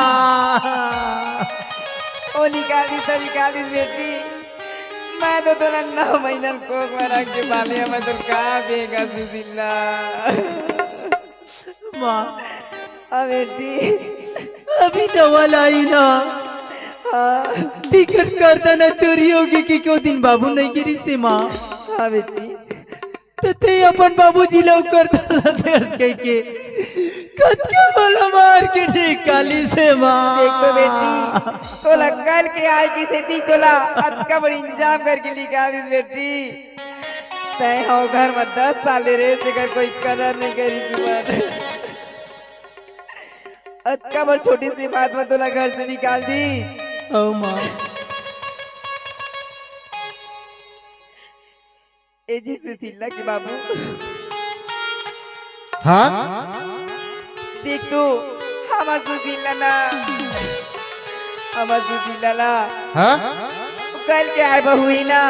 ओ निकाल दिस त निकाल दिस बेटी, मैं तो तोला नौ महीना ल कोख म रख के पाले हंव, मैं तोर का बेगा सुशीला। माँ। हाँ बेटी। अभी दवा लाई ना। हाँ। तेकर करदा ना चोरी होगे कि ओ दिन बाबू नइ गे रिहिसे माँ। हाँ बेटी। त तैं अपन बाबूजी ल ओ करदा ला देस कहिके। कतका बोला मार के निकालिस हे माँ। देख तो बेटी, तोला कल के आए के सेती तोला अतका बड़ इंतजाम करके निकालिस बेटी। तैं हव घर में दस साल ले रे, तेकर कोई कदर नहीं करिस। अतका बड़ छोटी सी बात में तोला घर से निकाल दिस। ओ माँ। ए जी सुशीला के बाबू। हाँ? देख तो, हमर सुशीला ना, हमर सुशीला ला। हाँ? कल के आए बहू ही ना,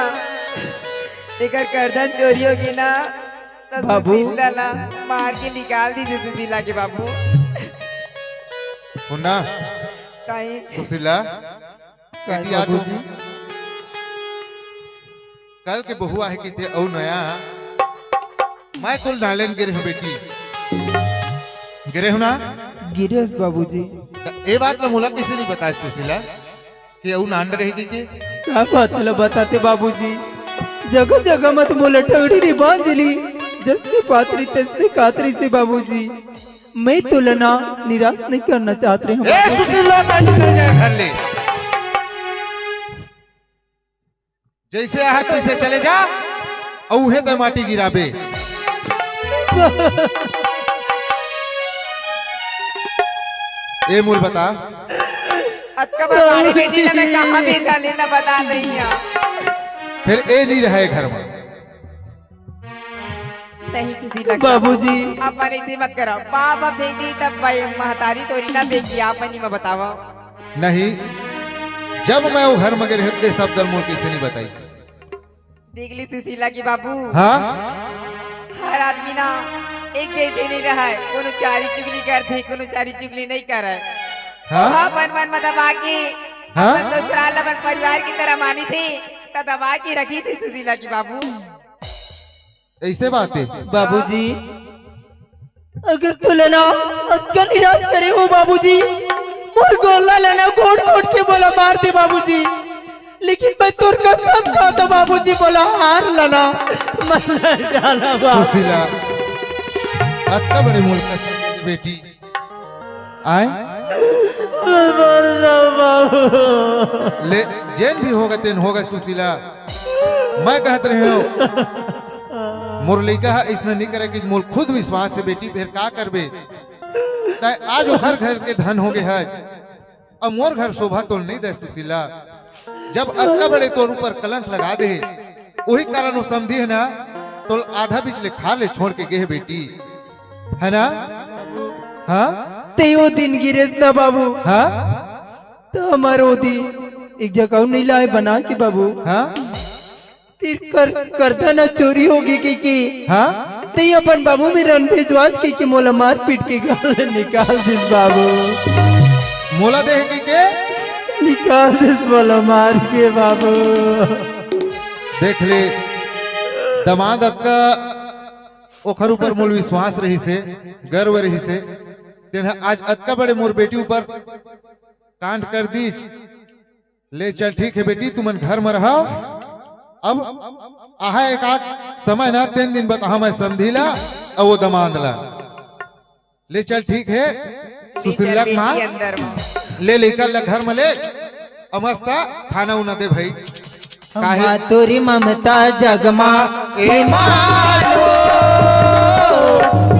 तेकर गर्दन चोरी होगे ना, त बाबू। सुशीला ला मार के निकाल दिस सुशीला के बाबू। सुन ना। काहे? सुशीला, बेटी, आ तो। बाबूजी। कल के बहू आहे किथे अउ नया। मैं कुल नालन गिरे हूँ बेटी। गिरे हूँ ना? गिरे हस बाबूजी। त ए बात ला मोला कइसे नहीं बताए सुशीला कि अउ नान रहे के? का बात ला बताते बाबूजी? जगह जगह मत मोला टंगड़ी रे बांझली। जसने पातरी तसने कातरी से बाबूजी। मैं तोला ना निराश नहीं करना चाहत रहे हूँ। ए सुशीला, निकल जाए घर ले। जइसे आहे तइसे चले जा, अउ उहे तैं माटी गिराबे। ए मोला बता। अतका बड़ा मारे बेटी ला मैं कहाँ भेजा ले ना बता नहीं है। फेर ए नहीं रहे घर में। नहीं सुशीला के बाबूजी। अपन ऐसे मत करो। बाप बाप फेंक दी तब भाई महतारी तोरी ना देखी, आप नहीं मैं बतावा। नहीं, जब मैं वो घर में गिरे हूँ, सब दल मोर कइसे नहीं बताई। देख ली सुशीला के बाबू। हाँ? हर आदमी ना एक जइसे नहीं रहे, कोनो चारी चुगली करथे, कोनो चारी चुगली नहीं करे। हाँ? हाँ, अपन मन में दबा के, हाँ? अपन ससुराल अपन परिवार की तरह मानिस हे, त दबा के रखिस हे सुशीला के बाबू। अइसे बात हे। बाबूजी, अगर तोला ना अतका निराश करे हो बाबूजी, मोर गोला ला ना घोट घोट के मोला मार दे बाबूजी, लेकिन मैं तोर कसम खाता बाबूजी, मोला हार ला ना, मैं नहीं जाना बाबू। सुशीला, अतका बड़े मोला कसम दे बेटी। आए? मैं मर जाऊं बाबू। ले, जेन भी होगे, तेन होगे सुशीला। मैं कहत रहे हूँ, मोर लइका ह अइसना नहीं करे कि मोला खुद विश्वास हे बेटी, फेर का करबे? तैं आज ओखर घर के धन होगे हस, अब मोर घर शोभा तोला नहीं दे सुशीला। जब अतका बड़े तोर ऊपर कलंक लगा दे हे, ओही कारण वो समधी हे ना, तोला आधा बीच ले खार ले छोड़ के गे हे बेटी, है ना? हाँ? तैं वो दिन गिरेस ना बाबू। हाँ? त हमर ओ दिन एक जगह नहीं लाए बना के बाबू। हाँ? तेकर करधा ना चोरी होगे कहिके। हाँ? तैं अपन बाबू मेर ला भेजवास कहिके मोला मार पीट के घर ले निकाल दिस बाबू। मोला देहे कहिके? निकाल दिस मोला मार के बाबू। देख ले, दमाद अतका ओखर ऊपर मोला विश्वास रहिस हे, गर्व रहिस हे, तेन ह आज अतका बड़े मोर बेटी ऊपर कांड कर दिस। ले चल, ठीक हे बेटी, तुमन घर में रहा। अब आहा एक आध समय ना, तेन दिन बताहा मैं समधी ला अउ वो दमाद ला। ले चल, ठीक हे। ले सुशीला चल के माँ, बेटी अंदर में। ले लइका ला घर में ले, अउ मस्त खाना उना दे भाई। काहे? मातुर ममता जगमा ए मालो,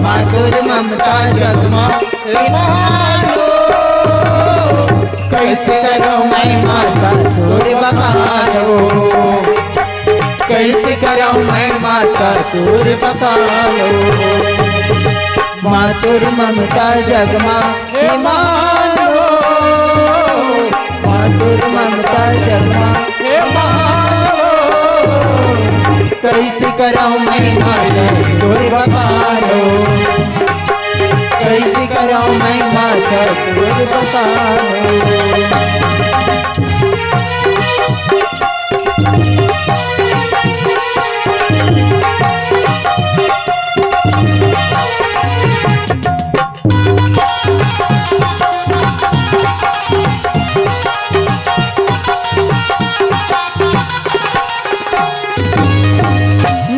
मातुर ममता जगमा ए मालो, कइसे करँव मैं माता तोर बखानो, कइसे करँव मैं माता तोर बखानो। मातुर ममता जगमा ए मालो, मातुर ममता जगमा ए मालो, कइसे करँव मैं माता तोर बखानो, कइसे करँव मैं माता तोर बखानो।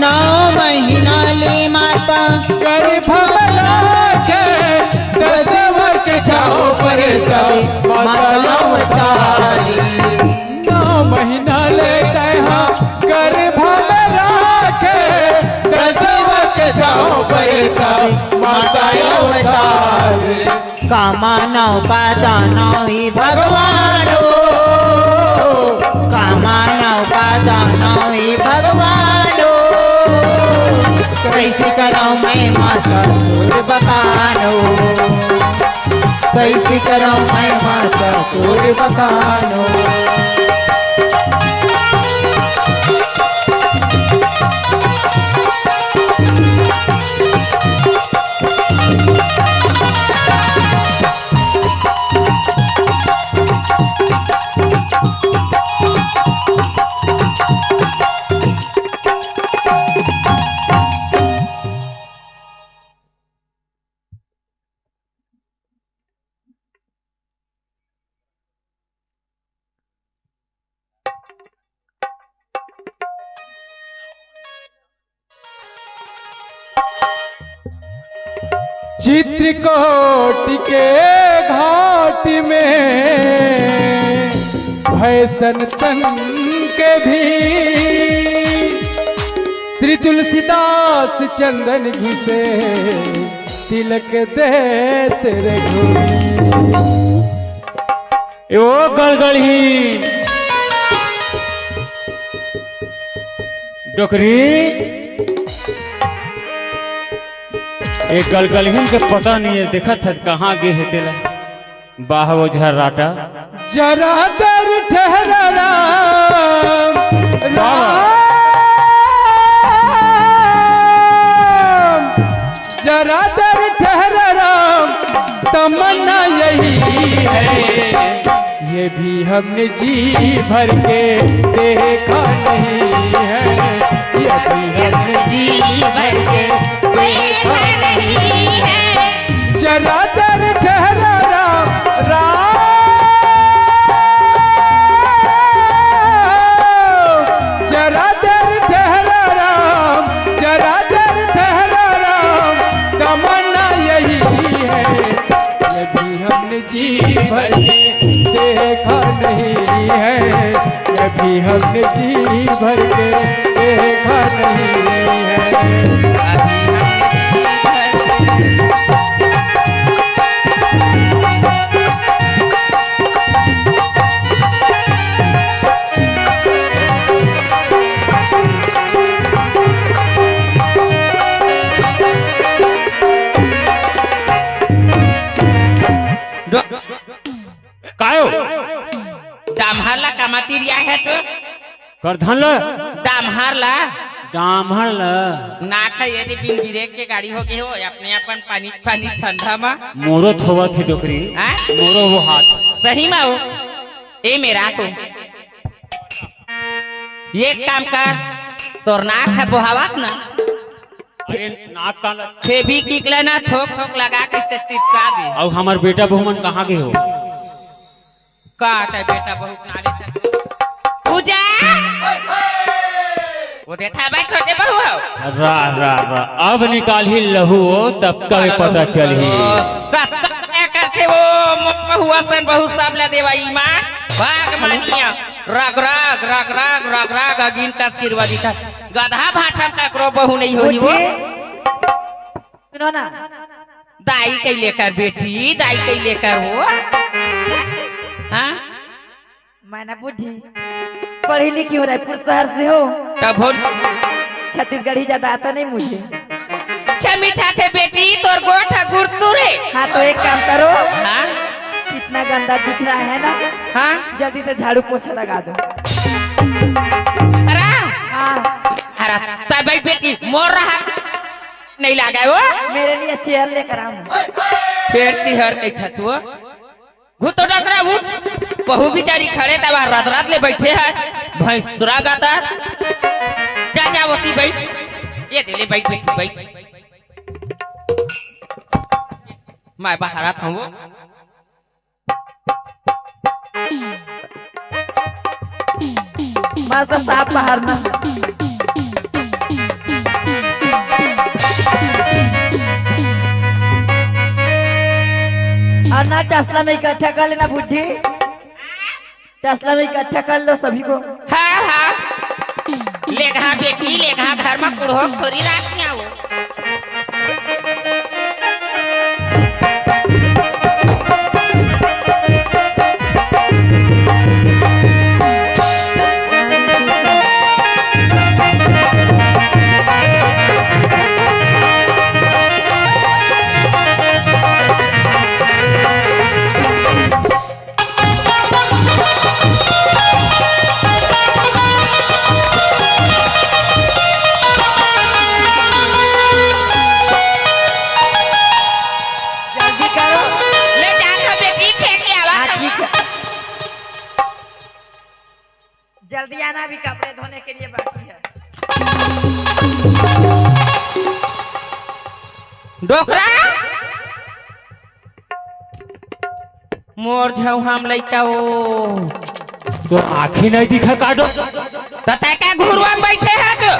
नौ महीना ले माता गर्भ में राखे, तारी। नौ महीना ले तैहा गर्भ में राखे, दसवा के छाँव पर तारी माता अवतारी। का मानव का दानव ही भगवान हो, का मानव का दानव ही भगवान हो। कैसे करो मैं माता तोर बखान हो, कैसे करो मैं माता तोर बखान हो। चित्रकूट के घाट में भय सनातन के भी श्री तुलसीदास चंदन घिसे तिलक देत रघुवीर। ए ओ गलगलहीन डोकरी, ए गलगलहीन के पता नहीं है, देखत हस कहाँ गे हे तेला। बाह ओझा राटा। जरा देर ठहरा राम, वाह। राम, जरा देर ठहरा राम, तमन्ना यही है, ये भी हमने जी भर के देखा नहीं है, ये भी हमने जी भर के देखा नहीं है। जरा देर ठहरा राम, राम, जरा देर ठहरा राम, जरा देर ठहरा राम, तमन्ना यही है, ये भी हमने जी भर के देखा नहीं है, ये भी हमने जी भर के देखा नहीं है। कायो? डाम्हर ला कमाती रिया है तो? करधन ला? डाम्हर ला। डाम्हर ला? ना खा, यदि बिन ब्रेक के गाड़ी हो गए हो, अपने अपन पानी, पानी ठंडा मा। मोरो थोवा थे डोकरी। हाँ? मोरो वो हाथ। सही मा हो। ए मेरा को। ये काम कर, तोर नाक है बोहावत ना। अरे नाक कान ला। फेविक्विक ला ना थोक थोक लगा के से चिपका दे। अउ हमर बेटा बहू मन कहाँ गे हो? का ते बेटा बहू नाले से? पूजा। वो देखा भाई छोटे बहू हो। रा, रा, रा। अब निकाल ही लहू हो, तब कल पता चलही। का, का, का करथे वो म-, बहू असन बहू सब ला देवा ईमान। भाग मानिया। रग, रग, रग, रग, रग, रग, अगिन कस किरवा दिखा। गधा भाठा म ककरो बहू नहीं होही वो। बुद्धि। सुनो ना। दाई कइले कर बेटी, दाई कइले कर हो। हाँ? मैं ना बुद्धि। पढ़ी लिखी हो, रायपुर शहर से हो। तब हो। छत्तीसगढ़ी ज्यादा आता नहीं मुझे। अच्छा मीठा थे बेटी, तोर गोठ गुरतुर हे। हाँ, तो एक काम करो। हाँ? इतना गंदा दिख रहा है ना? हाँ? जल्दी से झाड़ू पोछा लगा दो। अरे? हाँ। अरे, तब भाई बेटी, मोर रहा नहीं लागे वो? मेरे लिए चेयर लेकर आओ ना। फेर चिहर के खतुआ। घुतो डकरा उठ। बहू बिचारी खड़े तब रात रात ले बैठे है। भैंसुरा गाता। जा, जा, ओती बैठ। ये दे ले, बैठ, बैठ, बैठ। मैं बाहर आता हूँ। मस्त साफ बाहर ना। और ना टसला में इकट्ठा कर लेना बुद्धि। तसला में इकट्ठा कर लो सभी को। हाँ, हाँ। लेगहा बेटी, लेगहा घर मा कुड़हो थोरी राख के आवो। जल्दी करो। ले जात हव बेटी, फेंक के आवा हाँ, ठीक है। जल्दी आना, अभी कपड़े धोने के लिए बाकी है। डोकरा, मोर झउहाम लइका ओ। तो आँखी नहीं दिखा काटो। त तै का घुरुआ में बैठे है जो?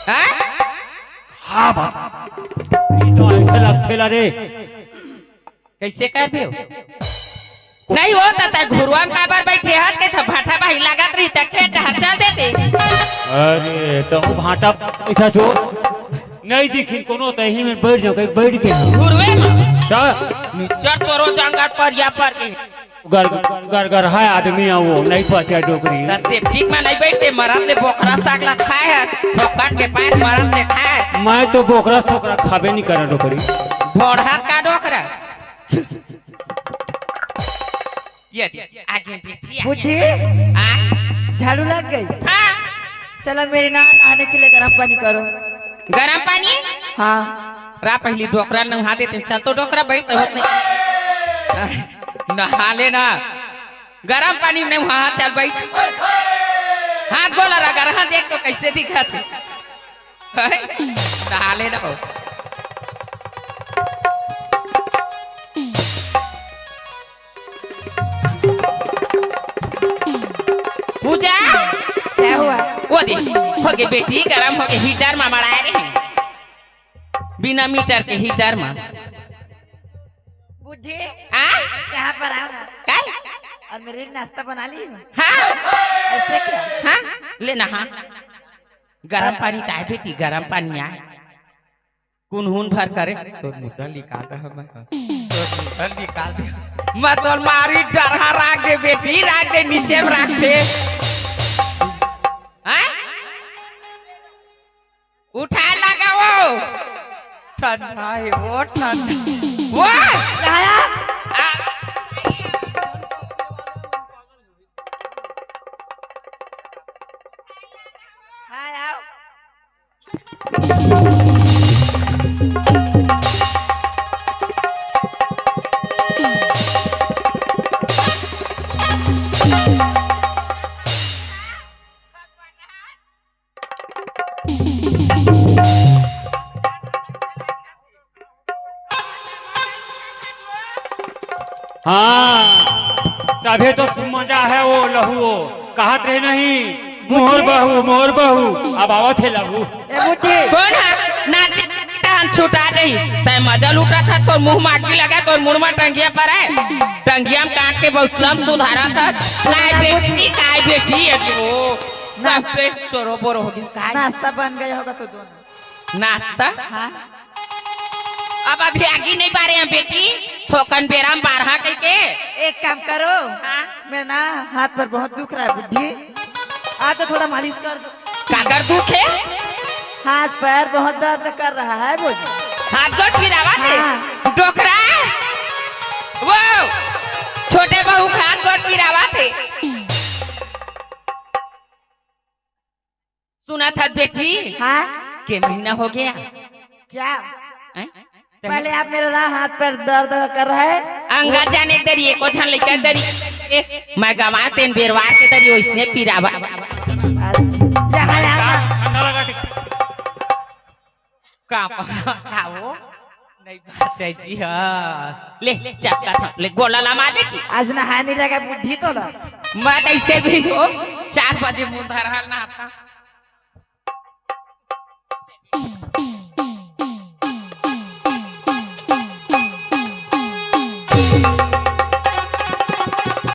हाँ? हाँ बाबा, ये तो ऐसे लगथे ला रे। कैसे कर दे? नहीं हो त तै घुरुआ में काबर बैठे हस के त भाटा बाही लागत रही त खेत डहर चल देते। अरे तो भाटा पैसा छो नहीं दिखिन कोनो, तही में बैठ जाओ, कहीं बैठ के। घुरुए में? का? निचर तोरो जांगर पर या पर के। गर, गर, गर है आदमी है वो, नहीं पचा डोकरी। त सेप्टिक में नहीं बैठते, मरद ले बोकरा साग ला खाए है, ठोकर के पाए मरद ले खाए। मैं तो बोकरा सोकरा खाबे नहीं करा डोकरी। भोड़हा का डोकरा। ये दे, आगे पीछे। बुद्धि, हाँ? झाड़ू लग गई। हाँ। चलो मेरी नाव नहाने के लिए गर्म पानी करो। गरम पानी? हाँ। रा पहली डोकरा नहा देते, चल तो डोकरा बैठ तो होत नहीं। नहा ले ना। गरम पानी में नहा, चल बैठ। हाथ गोला रगड़, हाँ देख तो कैसे दिखत है। हैं? नहा ले ना हो। पूजा। क्या हुआ? वो दे, होगे बेटी, गरम होगे, हीटर मा मड़ाए रहे। बिना मीटर के हीटर मा। बुद्धि। हाँ? यहाँ पर आओ ना। काय? और मेरे लिए नाश्ता बना ली हो? हाँ। ऐसे क्या? हाँ? ले ना, हाँ। गरम पानी काय बेटी, गरम पानी आए। कुनहुन भर करे। तोर मुद्दा निकाल दे हमें। तोर मुद्दा निकाल दे। मैं तोर मारी डरहा राख दे बेटी, राख दे, नीचे में राख दे। हैं? उठा लगा वो। ठंडा है वो, ठंडा। वो। लाया। आ। हाँ, आओ। हाँ, तभे तो मजा है वो लहू वो। कहत रहे नहीं, मोर बहू, मोर बहू, अब आवत है लहू। ए बुद्धि। कौन है? नाती तहन छुटा जाही। तै मजा लूटा था, तोर मुंह मागी लगा, तोर मुड़ में टंगिया पर है। टंगिया में काट के बौसला में सुधारा था। काय बेटी, काय बेटी है तू? नाश्ते चोरो बोरो हो गया, काय? नाश्ता बन गया होगा तो दोनों। नाश्ता? हाँ। अब अभी आगी नहीं बारे हैं बेटी, थोकन बेरा में बारहा कह के। एक काम करो, हाँ। मेरा ना हाथ पर बहुत दुख रहा है बुद्धि, आ तो थोड़ा मालिश कर दो। काकर दुख है? हाथ पैर बहुत दर्द कर रहा है बोलो। हाथ गोड़ पिरावा थे? हाँ। डोकरा? वो छोटे बहू का हाथ गोड़ पिरावा थे? सुना था बेटी? हाँ? के महीना हो गया? क्या? हैं? पहले आप मेरा ना हाथ पैर दर्द कर रहा है। अंगा जाने दरी, एको झन लइका दरी। ए, मैं गवा तेन बेरवार के दरी, ओइसने पिरावा। अच्छा, यहाँ, यहाँ। ठंडा लगा थे। का, का वो? नहीं बात है जी, हाँ। ले, चक्का था, ले, गोला ला मार बेटी। आज नहाने लगा बुद्धि तो ना। मैं कैसे भी हो, चार बजे मुंह धरल ना था।